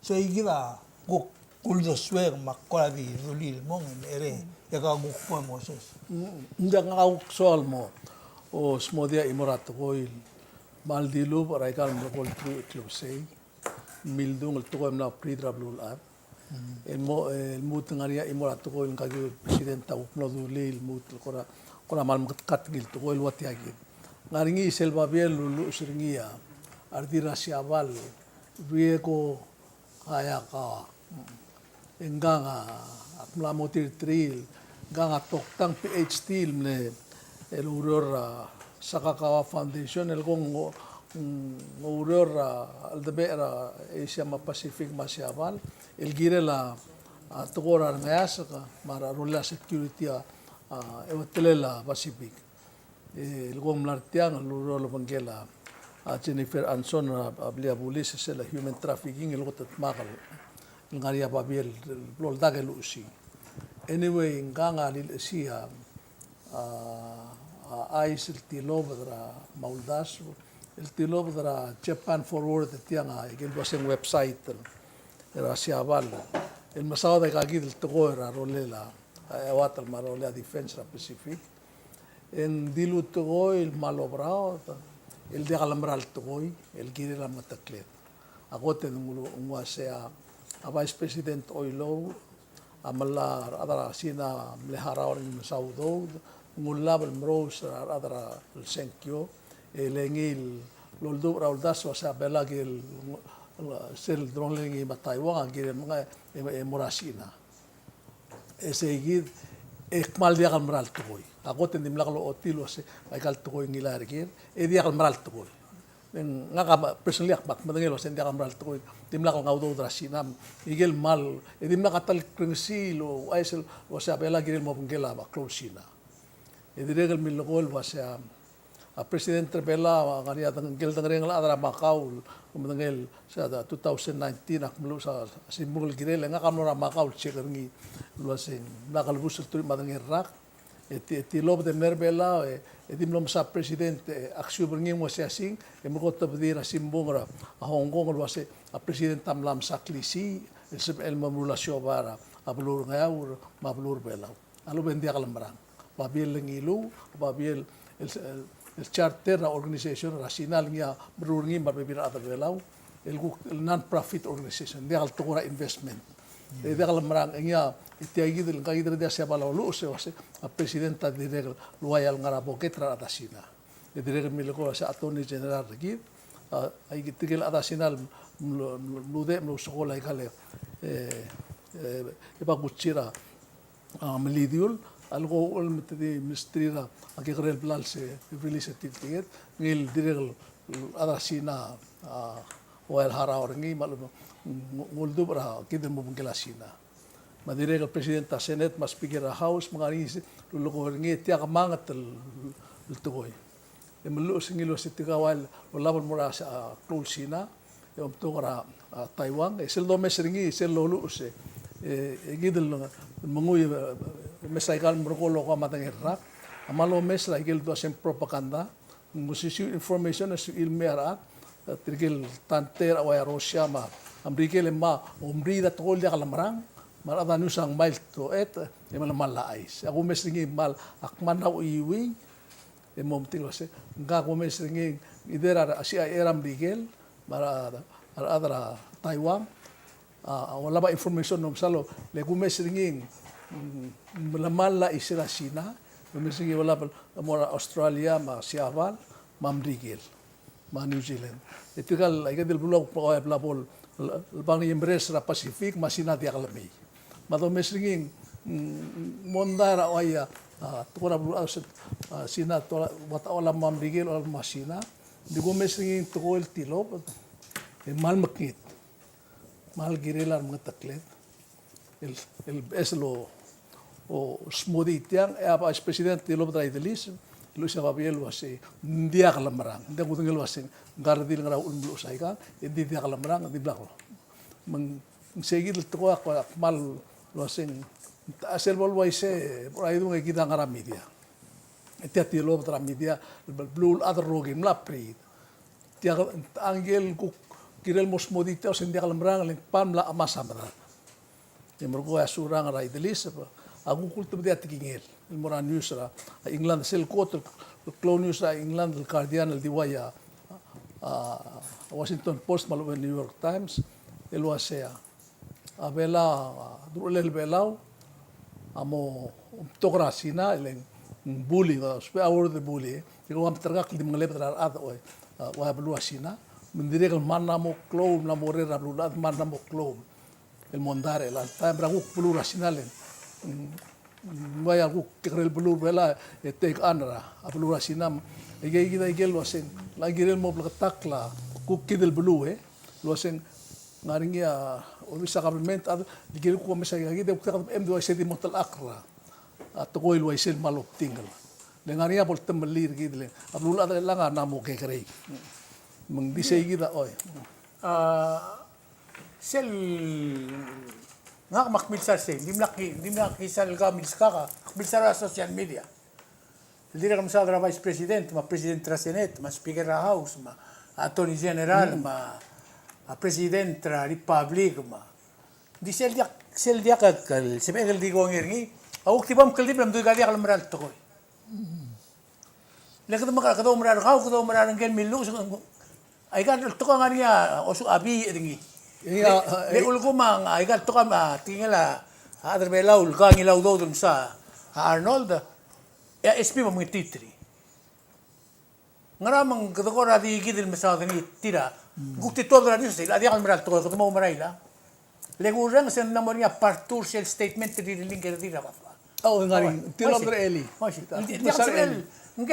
Sei kid a kuk uldesuek me ak kora di dulii el mong e merek e ka kuk po Moses. Mm, ng diak, ngak a kuk soal mo, o smodii a chimo er a tekoi el kmal dilubech er aika el mle ko el truich el klebesei, mildung el tekoi el mla operate er a beluulechad. Mm. El mo, el lmuut el ngar er ngii a chimo er a tekoi el ngka kid el president a kuk mlo dulii el lmuut el kora, kora kmal meketkat ngii el tekoi el ua tia kid. Ngar er ngii sel babier el luluches er ngii a redil er a Siabal, Rieko Hayakawa. E ngkang a, ak mla mo tirterir, ngkang a toktang PhD el mle, el oureor er a Sacacawea Foundation, el ko ng, ng oureor er a cheldebechel er a Asia me a Pacific me a Siabal, el kirel a, a tekoi er a rengeasek, me a rolel a security a, a, eua telel a Pacific. E, el ko ng mla er tiang, el ureor el obengkel a, a Jennifer Anson er a, a blil a bulis, sel human trafficking, el kot el dmak el, el ngar er ngii a babier el, el blo ldak e luchesii. Anyway, ngkang a lilechesii a, a, a chais el tilobed er a, me a uldasu, el tilobed er a Japan Forward, tiang a, ikel uaseng website, el, er a Siabal, el mesaod aika kid el tekoi er a rolel a, a, eua telel me a rolel a defense er a Pacific. E ng dilu tekoi el kmal oberaod, el diak el mera el tekoi, el kirel a mengetekled. A kot e ng ua, ng uasei a, a Vice President Oilouch, a mla er a rechad er a Sina a mle harau er ngii me sa udoud, ng ulab el merous er a rechad er a sengkio, e le ngii el oldubech er a uldasu el uasei a Belau a kirel, sel delongelel ngii me a Taiwan a kirel menga e, e mo er a Sina. E sei kid, e kmal diak el mera el tekoi. A kot e ng dimlak lochotii el uasei, aika el tekoi ngilai er ker, e diak el mera el tekoi. Ng, ngak a personally ak, ak medengei el uasei ng diak el mera el tekoi, dimlak el nguu a udoud er a Sina, ikel kmal, e dimlak a ta el krengesii el ouchais el uasei a Belau a kirel mo obengkel a klou el Sina. E dirrek el milekoi el uasei a, a president er a Belau a ngar er ngii a deng-, ngike el dengerenger el chad er a Macau, me dengei el, sei a two thousand nineteen, ak meluches a simbung el kirel, e ngak a mlo er a Macau el check er ngii el uaseng, ng mla kelebus el teruich me a dengei el rak, e ti-, e tilobed e mei er a Belau, e, e di mlo mesa president, e ak siub er ngii me ng uasei a sing, e mle kot el obedii er a simbung er a Hong Kong el uasei a president a mla mesa klisiich, el sebechel el mo meruul a siobai er a beluu er a Ngeaur me a beluu er a Belau. A lebo ng diak el merang. Babier el ngiluu, babier el, el, el charter er a organization er a Sina el ngii a meruul er ngii me a rebebil er a rechad er a Belau, el kuk el non-profit organization, diak el tekoi er a investment. E diak el merang, e ngii a, e tia kid el, ngka kid er a Siabal a uluches, e uase, a president a dirrek el ua el ngar er a pocket er a rechad er a Sina. E dirrek el milekoi a se Attorney General er kid, a, aike tirke el chad er a Sina el mlo, mlo, mlo de, mlo sokol aika el, e, e, e ba kutsi er a, a, melidiul, a leko uchul me te di ministry er a, a kekerei el blals e release er tir el tiket, ngii el dirrek el chad er a Sina, a, ua el harau er ngii, me a lebo ng, ng uldubech er a kid el mo obengkel a Sina. Me a dirrek el President er a Senate, me a Speaker er a House, me ng ngar er ngii el lulekoi er ngii, e tia kemanget el, el tekoi. E meluches er ngii el uase tirka ua el olab el mo er a, a, klou el Sina, e omtok er a, a, Taiwan, e sel domes er ngii, sel loluches, e, e kid el menguiu, e, mes aika el merekong el okeim a medengei el rak, a kmal omes er a ikel dua se ng propaganda, ng osisiu information er a suchil el mei a rechad, e, tirke el tante er a ua Russia me a Merikel e ng mo omriid a tekoi el diak el merang, me a rechad a news a ngmai el toet, e melemall a chais. A kumes er ngii kmal, ak kmal mla uiuii, e mo metik el uase, ngka kumes er ngii, either a CIA er a Merikel, me a re, a rechad er a Taiwan, a, olab a information el omesal, le kumes er ngii, mm, melemall a chais er a Sina, kumes er ngii olab el mo er a Australia, me a Siabal, me a Merikel, me a New Zealand. E tirka el, aika di el beluu a kuk bla bo el, el, el bang e mres er a Pacific, me a Sina a diak lemei. Me a domes er ngii, mm, mondai er a ua ia, a, tekoi er a beluu, a, se, a, Sina, te ua, ua ta olab mo er a Merikel, olab mo er a Sina. Di kumes er ngii tekoi el tilobed, e kmal mekngit. Kmal kirel a remengetekled el, el beches el o, o smodii tiang, e a Vice President a tilobed er a Idelis, el luchesii a babier el uase ng diak lemerang, ng diak kudengei el uase ngka el redil el ngar er a uchul me luchesii aikang, e ng di diak lemerang, ng dimlak. Me ng sei kid el tekoi a kmal uase ng, a sel bo el uaisei, bo er a idung e kid a ngar er a media. E tia tilobed er a media, el beluulechad el rokir, mla priid. Tia, ng ngikel kuk kirel mo smodii tia el uase ng diak lemerang, le ng kmal mla chemas a medad. E merekong e a Surangel er a Idelis, a kuk ultebedii a tekingel el mo er a news er a England, sel kot el klou el news er a England el Guardian el di ua ia, a, Washington Post me a lechub e New York Times, el uase a, a Belau, a, durulel Belau a mo omtok er a Sina, e le ng bully, a, ousbech a word el bully, e, e kuk a meterkakl el di mengelebed er a rechad, oi, a, ua beluu er a Sina, me ng dirrek el mla mo klou, mla mo er a beluulechad, mla mo klou el mondai er chelecha el taem er a kuk beluu er a Sina, le ng, mm, ua ia kuk kekerei el beluu er a Belau e take on er a beluu er a Sina. Aike, aike kid a ikel uase ng, le kirel mo bleketakl a kuk kid el beluu, e, el uase ng ngar er ngii a obis er a government, a, di kirel kuk omes aika kid, e kuk diak kede mei e di uaisei di mo telechakl er a, a, tekoi el uaisei el kmal obdingel. Le ngar er ngii a bo el temellii er kid, le a beluulechad er chelechang a mla mo kekerei. Me ng di sei kid a, oi. A, sel ngak me ak milsa er sei, dimlak, dimlak kisa el kau milskak, ak milsa er a social media. El dirrek el mesaod er a Vice President, me a President er a Senate, me a Speaker er a House, me a Attorney General, me a President er a Republic, me a, di sel diak, sel diak el sebeched el di kongei er ngii, a kuk di bo mkldibel e mdu aika diak el mera el tekoi. Le kede mekera, kede oumera er kau, kede oumera er ngike el milluches, aika el tekoi a ngar er ngii a osubii er ngii. Ia, le, e, le ulekum a aika el tekoi a tekingel a, a chad er a Belau el kangil a udoud el msa a Arnold, e a S P a mo mengetitii. Ngera me ng kede kora di kid el mesaod er ngii tir a, kuk di tuobed er a news, a diak el mera el tekoi, kede mo oumera el a Le kurrenges e ng mla mo er ngii a part two er sel statement er tir el ngii er tir a bab. Oh, ngar er ngii, tilobed er a elii. Ng diak el, ng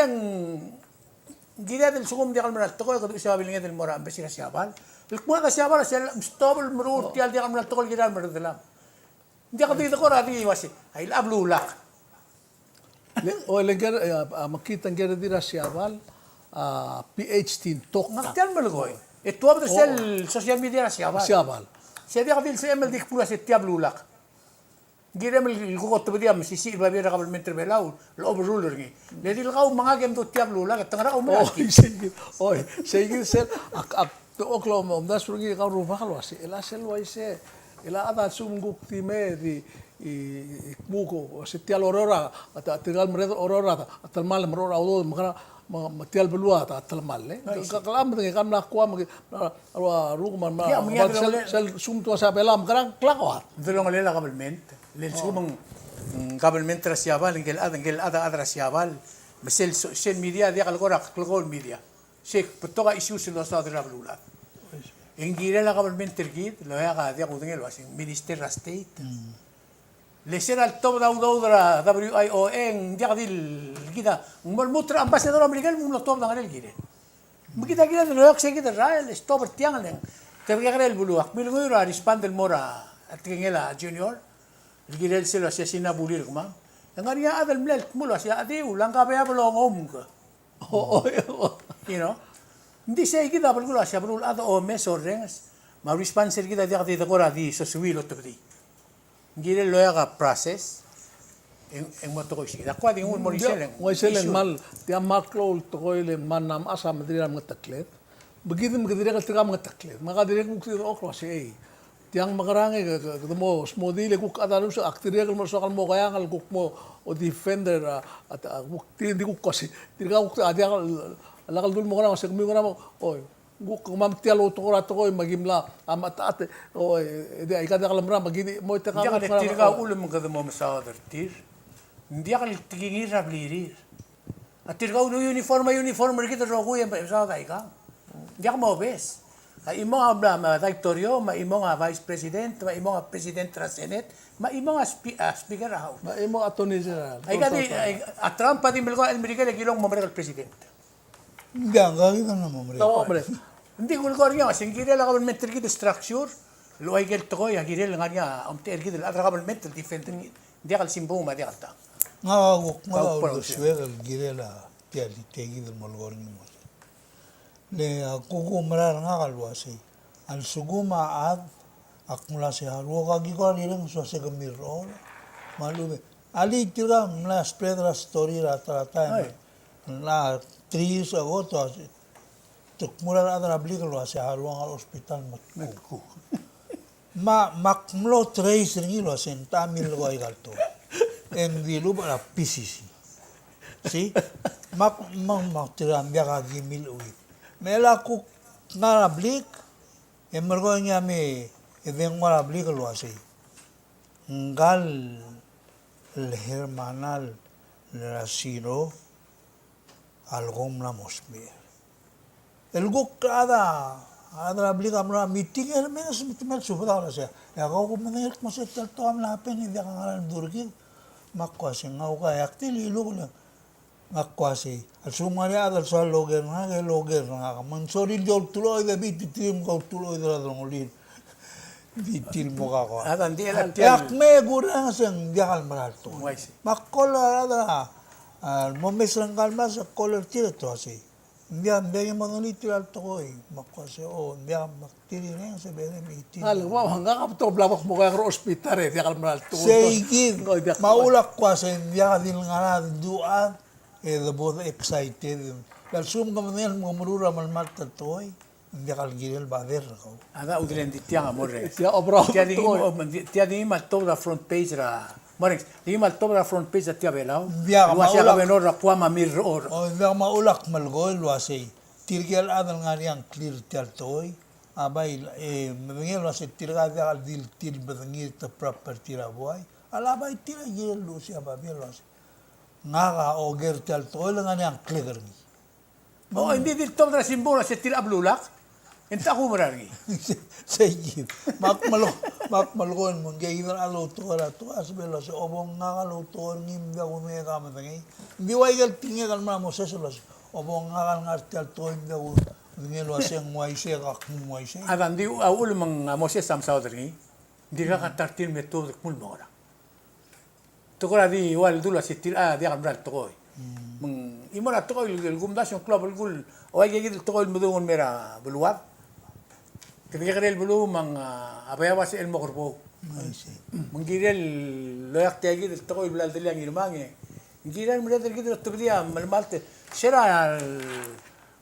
kired el sekum ng diak el mera el tekoi, kede ousbech a babilnged el mo er a embassy er a Siabal. El kmo er a Siabal, sel mstop el meruul tia el diak el mera el tekoi el kired el meredelam. Ng diak di tekoi er a di uase, a, ilechab el ulak. Le, o, le ng ker, e, a, a, mekngit a ng ker er tir a Siabal, a, PhD, ng tok. Ngak tia el melekoi. E tuobed er sel social media er a Siabal. Siabal. Se diak di el sebechem el di kbulu a se tia el ulak. Ng kirem el kuk otebedii a mesisiich el babier er a kabelment er a Belau el overrule er ngii. Le di le kau me ngak e mdu tia el ulak, e te ngar er a oumera. Oi, sei kid. Oi, sei kid sel, ak, ak, te oklou me omdasu er ngii kau el rubak el uase, el a sel uaisei. E le a chad a lsekum ng kuk di me di, i, i, kuk, o se tia el ureor a, a, a, tirka el merreder a ureor a, a telemall, merreder a udoud, me kora, me, me tia el beluu a, a telemall, e. Ai, se. Ka, ka, ka, me, ka, me, kua, me, me, a, a, ruk, me, me, ia, me, me, ia, sel, sel, sum tua se a Belau, me kora, klak a chad. Delongelel a government, le lsekum ng, ng government er a Siabal, ngike el chad, ngike el chad, chad er a Siabal, me sel, so, sel media, diak el kora, kleko el media. Se betok a issues el losaod er a beluulechad. E ng kirel a government er kid, el oeak a diak kudengei el uasei, minister er a state. Mm. Le se er a letobed a udoud er a W I O A, e ng diak di el kid a, ng mo lmuut er a ambassador er a Merikel, me ng mo tuobed a ngerel kirel. Me kid a kirel el oeak se kid el rael, e stop er tiang el ng. Te kekerei el beluu, ak milenguiu er a respond el mo er a tekingel a Junior, el kirel sel uasei a Sina a bulir kemam. E ng ngar er ngii a chad el mle el dmu el uasei a chadiu, a ngka a beab el ongoumk. O, o, o. You know? Ng di sei kid a belkul a uasei a beluulechad a omes, orrenges, me a response er kid a diak di dekora di sosuii el otebedii. Ng kirel el oeak a process, e ng, e ng mo tekoi sei kid. Ak kuk di nguu el mo er isei el ng, ng uaisei el ng issue. Kmal, tia kmal klou el tekoi el ng kmal mechas a mederir a mengetekled. Me kid me kede dirrek el tirka mengetekled. Me ngak a dirrek el kuk di, o, klou sei. Tiang mekerang e ke, ke, kede mo smodii le kuk chad a lus, ak dirrek el mo soak el mo keang el kuk mo defender a, a, a, kuk di, di kuk uasei. Tirka kuk a diak el, lak el dul mo keang, uasei kemiu kekerang mo, oi, kuk kemam tia el outekoi er a tekoi me ki mla, a, me a, a, te, o, e, di, aika diak el mera, me ki di, mo tirka kuk, tirka uchul me kede mo mesaod er tir. Ng diak el tekingir er a blirir. A tirka el uniform, a uniform er kid el rokui e mesaod aikang. Ng diak mobes. A chimong a bla, me a daitorio, me a chimong a vice president, me a chimong a president er a Senate, me a chimong a spe-, a speaker er a House. Me a chimong a attorney general. Aika di, a, a Trump a di melekoi el Merikel e kilong mo merek el president. Ng diak, ng diak kid a mo merek. Ng di kulekoi er ngii a se ng kirel a government er kid el structure, el ua ikel tekoi a kirel ngar er ngii a omtechei er kid el chad er a government el defend er kid. Ng diak el simbung me a diak el tang. Ngak a kuk, ngak a kuk uldesuek el kirel a tia el tia kid el mo lekoi er ngii el uasei. Le a kuk oumera er ngak el uasei, a lsekum a chad a kmo uasei a rokui a ki kora rireng el uasei ke mirror. Me a lechub e, alii, tirka a mla spread er a story er a ta er a taem. Ai. Ng three years ago, te uasei, te kmo er a rechad er a blik el uasei a rokui a ngar er a hospital me te kuk. Me ak, me ak mlo trace er ngii el uasei ng techa milekoi aika el tekoi. E ng dilubech er a P C C. See? Me ak, me ak, me ak tirka ng diak a ki mileuid. Me a kuk ngar er a blik, e merekong e ngii a me, e dengua er a blik el uasei, ngka el hermana er a Siro, a lekong mla mo smecher. El kuk a chad, a chad er a blik a mla er a meeting el me, me, me subedau el uasei, e a kau ke medengei el kmo se tia el tekoi a mla happen e diak a ngera el dmu er kid. Me ak uasei, ngak a ua, e ak di liluk el, me ak uasei, a lsekum ng ngar er ngii a chad el soal el oker er ngak, e el oker er ngak. Me ng sorir el di oltuloid e bititir me ke oltuloid er a delongelir. Di tir mo kakoa. A, ng di el, e ak me kureng se ng diak el mera el tekoi. Uaisei. Me ak call er a rechad er a, a, mo mes er ngka el mla se call er tir e te uasei, ng diak, ng diak ki mo dengelii tia el tekoi. Me ak uasei, o, ng diak, me ak tir el reng se bede me tir. A le, ua, ngak a betok el bla kmo ke ngar er a hospital e diak el mera el tekoi. Sei kid. Me a uchul ak uasei ng diak di le ngar er a duchad e de bo de excited. A lsekum ke medengei el mo meruul er a melemalt el tekoi, ng diak el kirel bother er kau. A da, uchul e ng di tiang a mo er ngii. Tia obra, tia di tekoi. Ngii, o, di, tia di ngii me a ltobed er a front page er a, mo er ngii, di ngii me a ltobed er a front page er a Tia Belau. Ng diak, me a uchul ak, el uasei a governor er a Guam a mirror. O, ng diak, me a uchul ak melekoi el uasei, tirke el chad el ngar er ngii a ngklir er tia el tekoi a bai, e, medengei el uasei tirka a diak el di le tir el bedengir te property er a buai. A le bai tir a kirel el luchesii a babier el uasei, ngak a oker er tia el tekoi e le ngar er ngii a ngklek er ngii. O, ng di di le tobed er a simbung el uasei tir a belulak, e ng techa kumerang er ngii. Sei kid. Me ak melekoi, me ak melekoi el mo ngii, kid a loutekoi er a tekoi, a sebechel el uasei, o bo ngak a loutekoi er ngii, me ng diak kudengei e ke medengei. Ng di ua ikel tekingek el mla er a Moses el uasei, o bo ngak a lengar er tia el tekoi, me ng diak kudengei el uasei ng uaisei, e ke kmo ng uaisei. A da, ng di a uchul me ng a Moses a mesaod er ngii. Ng dirkak a ta er tir me tuobed el kmo ng mo ngerang. Te kora di ua ledu el uasei tir a diak el mera el tekoi. Mm. Me ng chimo er a tekoi el, el kumdasu e ng klou a belkul, ua ikakid el tekoi el medung el mei er a beluad. Kede kekerei el beluu me ng, a, a Belau a sebechel el mo kerbou. I see. Me ng kirel el oeak tia kid el tekoi el bla ledelii a Ngirmang e ng kirel el merreder er kid el otebedii a melemalt. Se er a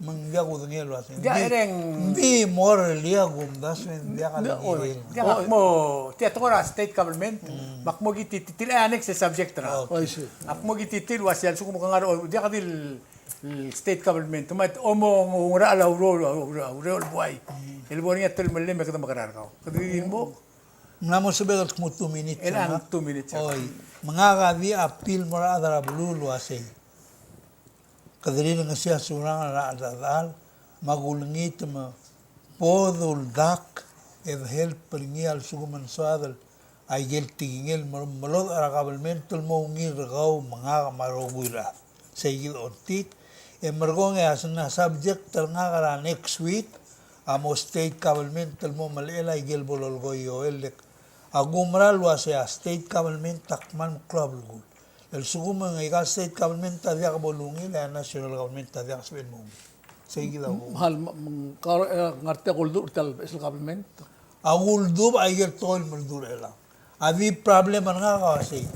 Me ng diak kudengei el uasei. Diak, ng di, e ng di mo er a lia kumdasu e ng diak a lengilel. Diak, ak mo, tia tekoi er a state government, me ak mo ki ti-, ti-, tia el next subject er a. Okay. I see. Ak mo ki ti-, tia el uasei a lsekum ke ngar er a, o, diak di el state government, me te mo ngar er a ureor, ureor, ureor el buai. El bo er ngii a telemellem e kede mekerang er kau. Kede di mo. Ng mla mo sebechel el kmo two minutes. E ng two minutes. Oi, me ngak a di appeal el mo er a rechad er a beluu el uasei. Kede rirengesii a Surangel er a chelsel, me a kulengit me bo duldak e de help er ngii a lsekum ng soad el aike el tekingel me, melodech er a kabelment el mo ungil er kau me ngak me a rokui el chad. Sei kid a ongtik, e merekong e a se ng subject er ngak er a next week, a mo state government el mo melechel aike el bo lolekoi el lek. A kumerang el uasei a state government a kmal meklou a belkul. El lsekum e ng aika el state government a diak bo lungil, e a national government a diak sebechel el mo ungil. Sei kid a kumerang. Hal, me, me, kau, e, ngar tia kuldubech er tia el beches el government? A kuldubech aike el tekoi el meldurech er chelechang. A di problem er ngak a uasei.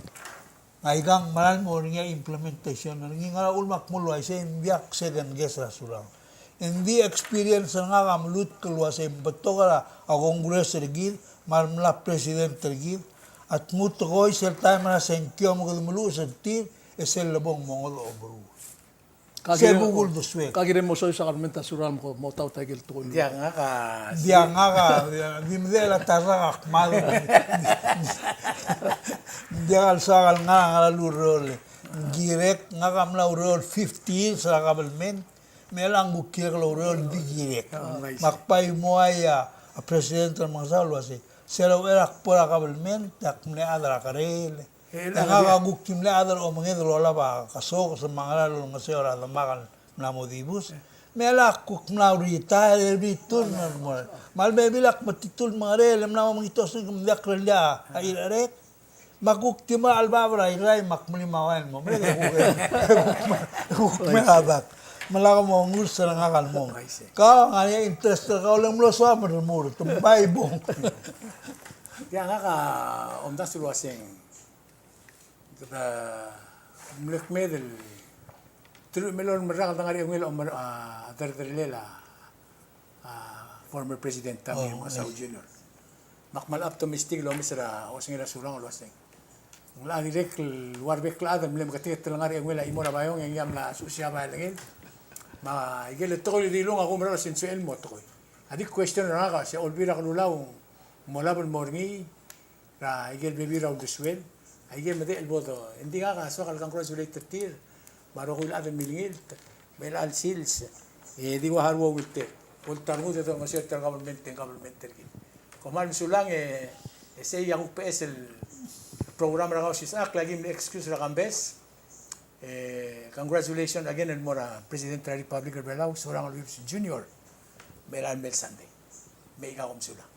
Ng aika ng meral mo er ngii a implementation er ngii, ngera uchul me ak mo uaisei, e ng diak second guess er a Surangel. Ng di experience er ngak a melutk el uasei ng betok er a Congress er kid, me a remla president er kid, a tmuu tekoi sel taem er a sengkio me kede meluches er tir, e sel lebong mo ngodech a omeruul. Ka kirem, se kuk uldesuek. Ka kirem mo soiseb a government er a Surangel me mo taut aike el tekoi. Diak, ngak a, diak, ngak a, di medechel a ta el rak a kmal. Diak el soak el ngar er a ngara el ureor. Ng kirek, ngak a mla ureor fifty years er a government, me chelechang kuk kirek el oureor el di kirek. Me ak bai mo uai a president er a Remengesau el uasei, se er a uchei er a kbo er a government, e ak mle chad er a kerel. E ngak a kuk di mle chad er a omenged el olab a kesokes me a ngera el olengeseu er a demak el mla mo dibus. Me chelechang ak kuk mla retire, return er a mo. Me a lebebil ak metitur el mengereel, e mla mo mengitosengek me ng diak lerellii a chirecherek. Me ak kuk di mo er a chelebacheb er a Irrai me ak mle mauain el mo merek e kuk, kuk me a dak. Me lak mo ngurs er ngak el mong. Kau a ngar er ngii a interest er kau, le ng mlo soam el remurt, te bai bong. Ia ngak a omdasu el uaseng. Kede mle kmeed el teruich me a elolem el rak el dengar er a eungel a omer-, a, a derderellel a, a, former President Tommy Remengesau Junior. Me ak kmal optimistic el omes er a osengel a Surangel el uaseng. Ng locha dirrek el ua rebek el chad el mle meketeketang el ngar er a eungel a chimo er a Baiong e ngii a mla suchesii a baelengel. Me aike el tekoi el dilung a kumerang el uaseng ng sebechel el mo tekoi. A di question er ngak a se Olbiil er a Kelulau ng mo olab el mo er ngii, er aike el bebil er a uldesuel, aike el medechel el bo do. Engdi ngak a soak el congratulate er tir, me a rokui el chad el milengilt, me chelecha el sils, e di ua harau a ultuil. Bo el ta rengud e dolengeseu er tia el government, e ng government er kid. Kom kmal mesulang e, e sei a kuk beches el program er a Kausisechakl, aki mle excuse er a kambes. E, congratulations again el mo er a President er a Republic er a Belau, Surangel Whipps Junior. Me chelecha el mei el Sunday. Me chika kom mesulang.